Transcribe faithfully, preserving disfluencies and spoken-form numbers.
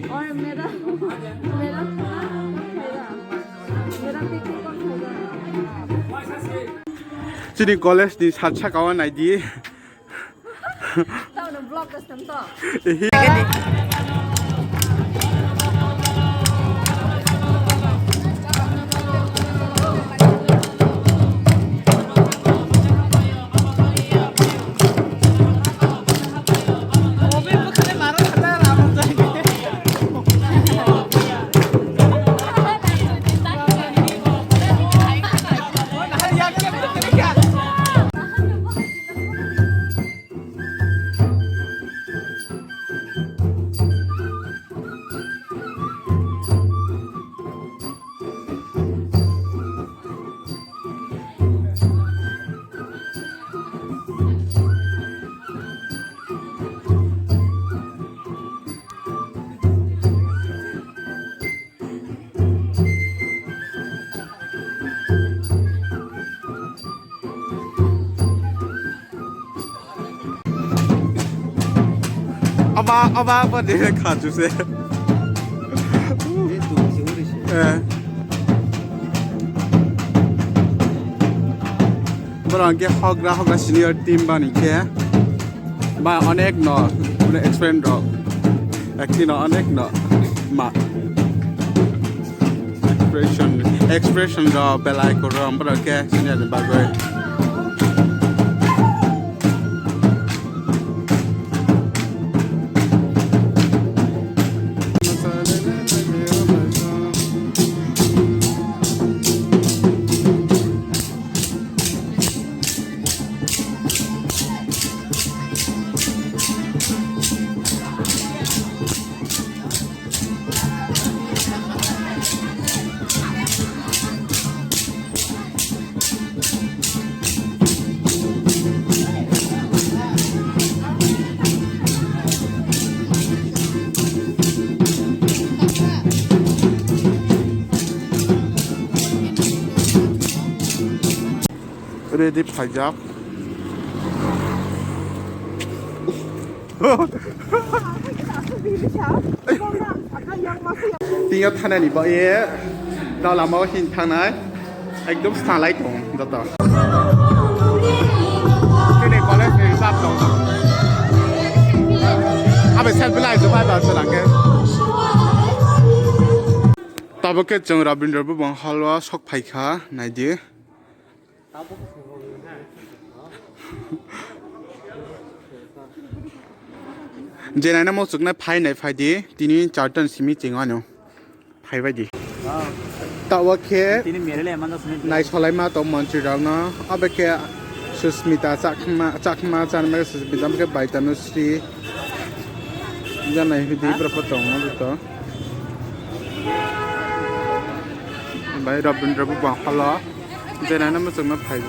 और मेरा, मेरा खाना कौन खाएगा? मेरा पिकनिक कौन खाएगा? Chini college ni sat saka o nai di. Tao no vlog custom to. Ehe. Aba, aba, aba de kha chu se. Eh. Borok hwnkhe hogra hogra senior team bani khe ba onek no experience rok acting no onek no ma expression expression rok belai kwrwng borok khe senior ni bagwi. Ready phaijak. Tingya thanani ba ye da lama o hin thanai ekdom salai tong joto. Chini college ni sap tong. Abe selfie lai jo bai ba selangke. Tabuk khe chwng Rabindra Bhuban hall o sok phaikha naidi. Je naina muchuknai phai nai phai di, tini charta ni simi chingo ano phai bai di. Tawa khe tini merele emang sini nai solai ma to montri rok no, abe khe Susmita Chakma, Chakma chanma Susmita khe Baitanusri janai hidi bro photo mo to. Bai Rabindra Bhuban hall o je naina muchuknai phai.